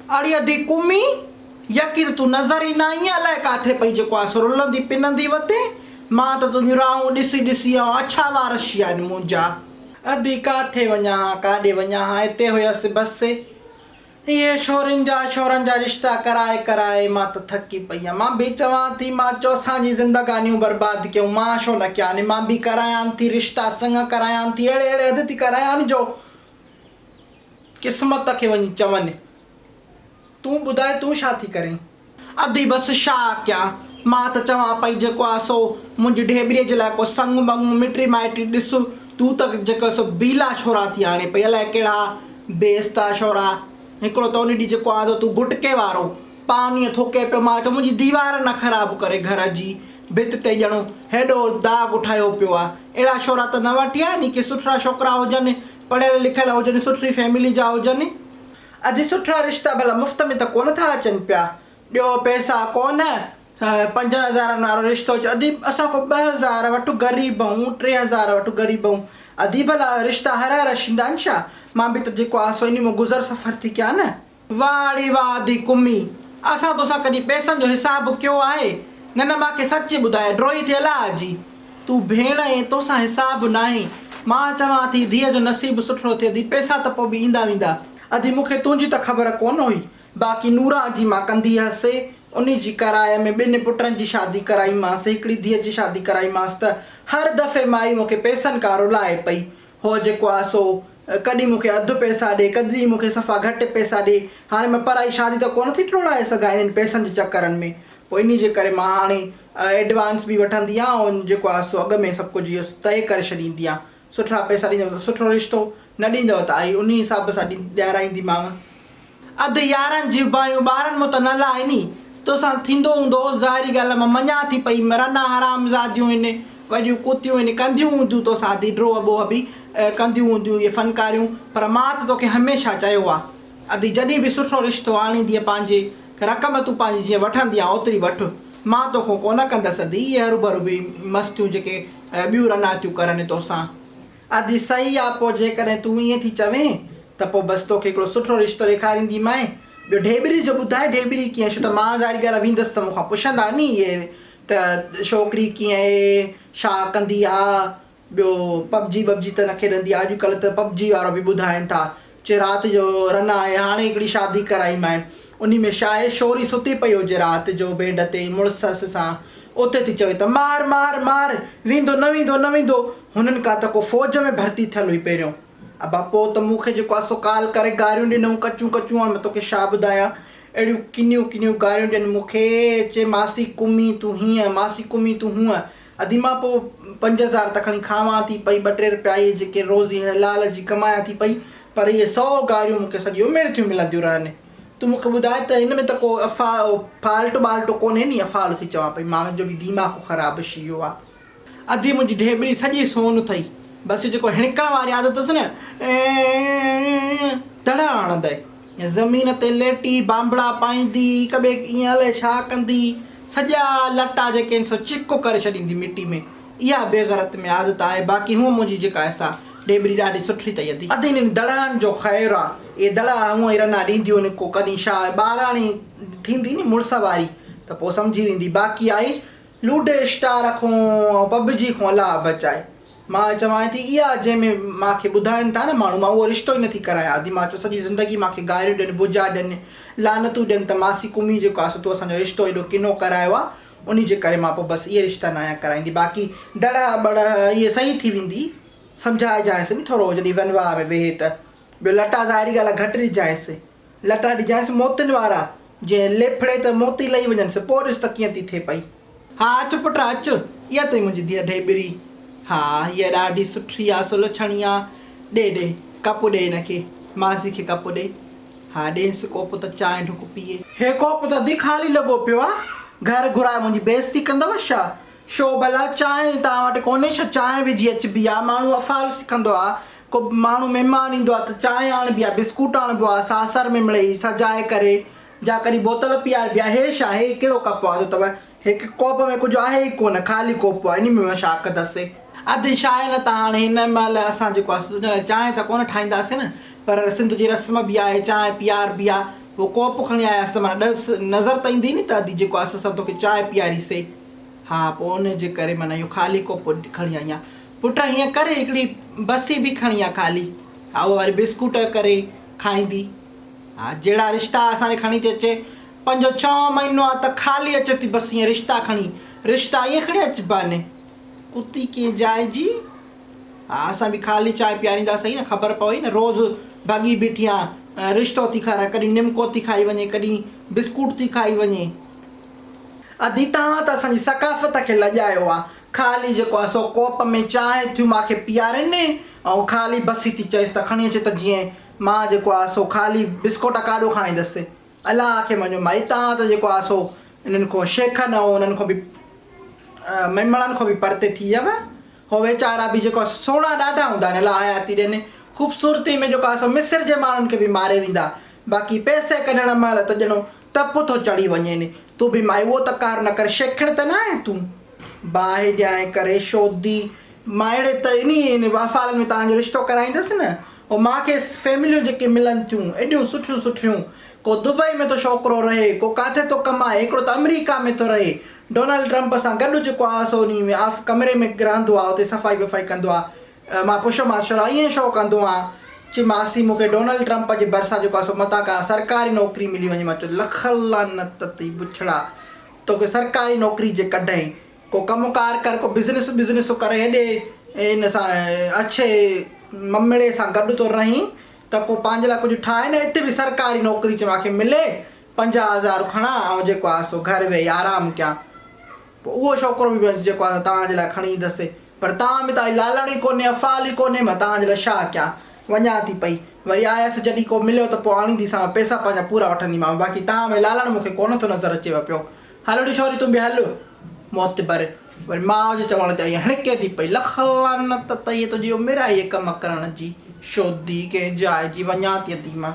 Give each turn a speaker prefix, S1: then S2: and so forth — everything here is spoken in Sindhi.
S1: اڙي ادي ڪمي، يقين تون نظر ئي نه آئينء، الائي ڪاٿي پئي جيڪو آ سو رلندي پنندي وتين، مان ته تنهنجون راهون ڏسي ڏسي ۽ اڇا وار شي آهن منهنجا. ادي ڪاٿي وڃان ها، ڪاڏي وڃان ها، اتي هيس بس. اهي ڇورين جا ڇورن جا رشتا ڪرائي ڪرائي مان ته ٿڪي پئي آهيان. مان به چوان ٿي مان چئو اسان جي زندگانيون برباد ڪيون مان ڇو نه ڪيان مان به ڪرايان ٿي رشتا سڱ ڪرايان ٿي اهڙي اهڙي حد ٿي ڪرايان جو قسمت کي وڃي چون. تون ٻڌاء تون ڇا ٿي ڪرين؟ ادي بس شا ڪيان، مان ته چوان پئي جيڪو آ سو منهنجي ڍيٻريء جي لاء ڪو سڱ ٻڱ مٽي مائٽي ڏس، تون ته جيڪو سو بيلا ڇورا ٿي آڻين پئي، الائي ڪهڙا بي عزتا ڇورا، هڪڙو ته ان ڏينهن جيڪو آندو تون گٽڪي وارو، پان ائين ٿوڪي پيو، مان چيو منهنجي ديوار نه خراب ڪري گهر جي ڀت تي ڄڻو هيڏو داغ ٺاهيو پيو آ، اهڙا ڇورا ته نه وٺي آ ني ڪي سٺڙا ڇوڪرا هجن، پڙهيل لکيل هجن، سٺڙي فيملي جا هجن. ادي سٺا رشتا ڀلا مفت ۾ ته ڪونه ٿا اچن پيا. ڏيو پئسا ڪونه. پنجن هزارن وارو رشتو اچي ادي اسان کان 2000 وٺ غريب آهون 3000 وٺ غريب آهون. ادي ڀلا رشتا هر هر اشيندا آهن ڇا؟ مان به ته جيڪو آهي سو انهي مان گذر سفر ٿي ڪيان نه. واهه ڙي واهه ادي ڪمي. اسان توسان ڪڏهن پئسن جو حساب ڪيو آهي؟ نه نه مان کي سچ ٻڌاء ڊوهي ٿي الاء جي. تون ڀيڻ ۽ توسان حساب ناهي. مان چوان ٿي ڌيء جو نصيب سٺڙو ٿئي ادي پئسا ته پوء به ايندا ويندا. ادي مون کي تنهنجي ته خبر ڪونه هئي. باقي نوران جي مان ڪندي هئس. انهي جي ڪرائي ۾ ٻن پٽن جي شادي ڪرائي مانس. هڪڙي ڌيء جي شادي ڪرائي مانس ته هر دفعي مائي مون کي پئسن کان رلائي پئي. هوء جيڪو آ سو ڪڏهن مون کي اڌ پئسا ڏي، ڪڏهن مون کي صفا گهٽ پئسا ڏي. هاڻي مان پرائي شادي ته ڪونه ٿي ٽوڙائي سگهان انهن پئسن جي چڪرن ۾. پوء انهي جي ڪري مان هاڻي ايڊوانس به وٺندي آهيان ۽ جيڪو آ سو اڳ ۾ سڀ ڪجهه اهو طئي ڪري ڇڏيندي آهيان. سٺڙا پئسا ڏيندؤ ته سٺو رشتو، نه ڏيندؤ ته آء انهي حساب سان ڏيارائينديمانء. اڌ يارن جون باهيون ٻارن مون ته نه لاهه ني. توسان ٿيندو هوندو، ظاهري ڳالهه آ مان مڃان ٿي پئي، رنا حرامزاديون هن، وڏيون ڪتيون هن، ڪنديون هونديون توسان اڌي ڊوهه ٻوهه به ڪنديون هونديون اهي فنڪاريون، پر مان ته توکي هميشه چيو آ. ادي جڏهن به سٺو رشتو آڻيندينء پنهنجي رقم تون پنهنجي جيئن وٺندي آن اوتري وٺ، مان توکون ڪونه ڪندس ادي اهي هروڀرو به مستيون جيڪي ٻيون رناتيون ڪرن توسان. ادي صحيح آ پوء جيڪڏهن تون ائين ٿي چوين ته پوء بس توکي هڪڙو سٺو رشتو ڏيکارينديمانء. ٻيو ڍيٻري جو ٻڌاء ڍيٻري ڪيئن ڇو ته مان ظاهري ڳالهه آ ويندس ته مون کان پڇندا ني اهي ته ڇوڪري ڪيئن اهي ڇا ڪندي آ ٻيو پب جي بب جي ته نه کيڏندي آ اڄڪلهه ته پب جي وارو به ٻڌائين ٿا چي رات جو رن آهي هاڻي هڪڙي شادي ڪرائي مانء انهي ۾ ڇا آهي شوري ستي پئي هجي رات جو بيڊ تي مڙسس سان اتي ٿي چوي ته مار مار مار ويندو نه ويندو نه ويندو هنن ڪا ته ڪو فوج ۾ ڀرتي ٿيل هئي پهريون ابا پوء ته مون کي جيڪو آ سو ڪال ڪري گاريون ڏنئون ڪچون ڪچون هاڻ مان توکي ڇا ٻڌايان اهڙيون ڪنيون ڪنيون گاريون ڏين مون کي چي ماسي ڪمي تون هيئن ماسي ڪمي تون هونئن ادي مان پوء 5000 ته کڻي کاوان ٿي پئي، ٻه ٽي رپيا اهي جيڪي روزي حلال جي ڪمايان ٿي پئي، پر اهي سئو گاريون مون کي سڄي عمر ٿيون ملنديون رهن. تون مون کي ٻڌاء ته هن ۾ ته ڪو فالٽ ٻالٽ ڪونهي ني؟ افعال ٿي چوان پئي، مان جو به ديماغ خراب شي ويو آ. ادي منهنجي ڍيٻري سڄي سون اٿئي، بس جيڪو هڻڪڻ واري عادت اٿس نه، دڙا هڻندئي. زمين تي ليٽي بانبڙا پائيندي، هڪ ٻئي کي ائين الائي ڇا ڪندي، سڄا لٽا جيڪي آهن سو چڪ ڪري ڇڏيندي مٽي ۾. اها بيغرت ۾ عادت آهي، باقي هونء منهنجي جيڪا آهي سا ڍيٻري ڏاڍي سٺي اٿئي ادي. ادي انهن دڙهن جو خير آ، اهي دڙها هونء ئي رنا ڏينديون آهن، ڪو ڪڏهن ڇا ٻاراڻي ٿيندي ني مڙس واري ته پوء سمجهي ويندي، باقي آئي لوڊي اسٽار کون ۽ پب جي کون الله بچائي. مان چوانء ٿي اها جنهن ۾ مان کي ٻڌائين ٿا نه ماڻهو مان اهو رشتو ئي نٿي ڪرايان ادي مان چيو سڄي زندگي مان کي گاريون ڏين بجا ڏين لعنتون ڏين ته ماسي ڪمي جيڪو آ سو تو اسان جو رشتو ايڏو ڪنو ڪرايو آ انهي جي ڪري مان پوء بس اهي رشتا ناهيان ڪرائيندي باقي دڙهه ٻڙهه اهي صحيح ٿي ويندي سمجهائجانس ني ٿورو جڏهن ونواهه ۾ ويهي ته ٻيو لٽا ظاهري ڳالهه آ گهٽ ڏجانس لٽا ڏجانس موتين وارا، جيئن ليڦڙي ته موتي لهي وڃنس، پوء ڏس ته ڪيئن ٿي ٿئي پئي. ها اچ پٽ اچ، اها اٿئي منهنجي ڌيء ڍيٻري. ها هيء ڏاڍي سٺي آ، سلڇڻي آ. ڏي ڏي، ڪپ ڏي هن کي، ماسي کي ڪپ ڏي. ها ڏينس ڪوپ ته چانهه ڍڪ پيئي. هي ڪوپ ته ادي خالي لڳو پيو آ، گهر گهرائي منهنجي بيعزتي ڪندؤ ڇا؟ شو ڀلا چانهه توهان وٽ ڪونهي ڇا؟ چانهه وجهي اچبي آ، ماڻهو افعال سکندو آ. ڪو ماڻهو مهمان ايندو آ ته چانهه آڻبي آ، بسڪوٽ آڻبو آ، ساسر ۾ مڙئي سجائي ڪري جا ڪڏهن بوتل پياربي آ. هي ڇا؟ هي ڪهڙو ڪپ آندو اٿو؟ هڪ ڪوپ ۾ ڪجهه آهي ئي ڪونه، خالي ڪوپ آ، انهي ۾ مان ڇا ڪندس؟ ادي شاهه نه ته هاڻي هن مهل اسان جيڪو آ سو تنهنجي لاء چانهه ته ڪونه ٺاهينداسين نه، پر سنڌ جي رسم به آهي چانهه پياربي آ. پوء ڪوپ کڻي آيس ته معنيٰ ڏس نظر ته ايندي ني ته ادي جيڪو آهي اسان توکي چانهه پياري سي. ها پوء ان جي ڪري معنيٰ اهو خالي ڪوپ کڻي آئي آهيان. پٽ هيئن ڪر هڪڙي بسي به کڻي آ خالي. ها اهو وري بسڪوٽ ڪري کائيندي. ها جهڙا رشتا اسان ڏي کڻي ٿي اچي. پنجون ڇهون مهينو آ ته خالي اچي ٿي بس ائين رشتا کڻي. رشتا ائين کڻي اچبا ني. ڪتي ڪنهن جاء جي. ها اسان به خالي چانهه پيارينداسين نه خبر پوي نه روز ڀڳي بيٺي آن رشتو ٿي کارائي ڪڏهن نمڪو ٿي کائي وڃي ڪڏهن بسڪوٽ ٿي کائي وڃي. ادي توهان ته اسان جي ثقافت کي لڄايو آ. خالي جيڪو آ سو ڪوپ ۾ چانهه ٿيون مان کي پيارين ۽ خالي بسي ٿي چئيس ته کڻي اچي ته جيئن مان جيڪو آ سو خالي بسڪوٽ ڪاڏو کائيندس. الله کي مڃو مائي توهان ته جيڪو آ سو انهن کان شيخن ۽ انهن کان به ميمڻن کان به پرتي ٿي ويو. هو ويچارا به جيڪو آ سو سهڻا ڏاڍا هوندا آهن الله حياتي ڏين خوبصورتي ۾ جيڪو آ سو مصر جي ماڻهن کي به ماري ويندا باقي پئسي ڪڍڻ مهل ته ڄڻو تپ ٿو چڙهي وڃين. تون به مائي اهو ته ڪار نه ڪر شيخڻ ته ناهين تون. باهه ڏيانء ڪري شودي مان اهڙي ته انهي ان افعالن ۾ توهان جو رشتو ڪرائيندس نه او مان کي فيمليون جيڪي ملن ٿيون ايڏيون سٺيون سٺيون ڪو دبئي ۾ ٿو ڇوڪرو رهي ڪو ڪاٿي ٿو ڪمائي هڪڙو ته آمريڪا ۾ ٿو رهي ڊونلڊ ٽرمپ سان گڏ جيڪو آ سو انهي ۾ آف ڪمري ۾ رهندو آ اتي صفائي وفائي ڪندو آ مان پڇيومانس ڇورا ائين ڇو ڪندو آن چي ماسي مون کي ڊونلڊ ٽرمپ جي ڀرسان جيڪو آ سو متان ڪا سرڪاري نوڪري ملي وڃي مان چيو لک لعنت اٿئي بڇڙا توکي سرڪاري نوڪري جي ڪڍئين ڪو ڪم ڪار ڪر ڪو بزنس بزنس ڪر هيڏي ان سان اڇي ممڙي سان گڏ ٿو رهين ته ڪو پنهنجي لاء ڪجهه ٺاهه نه اتي به سرڪاري نوڪري چي مانکي ملي 50 هزار کڻان ۽ جيڪو آ سو گهر ويهي آرام ڪيان پوء اهو ڇوڪرو به جيڪو آ سو توهان جي لاء کڻي ايندس پر توهان ۾ ته آئي لالڻ ئي ڪونهي افعال ئي ڪونهي مان توهان جي لاء ڇا ڪيان وڃان ٿي پئي وري آيس جڏهن ڪو مليو ته پوء آڻينديسانو پئسا پنهنجا پورا وٺنديمانو باقي توهان ۾ لالڻ مون کي ڪونه ٿو نظر اچيو پيو هل ڙي ڇوري تون به هل. معتبر وري ماء جي چوڻ تي ائين هڻڪي ٿي پئي. لک لعنت اٿئي تنهنجي عمر آهي اهي ڪم ڪرڻ جي. شودي ڪنهن جاء جي وڃان ٿي ادي مان.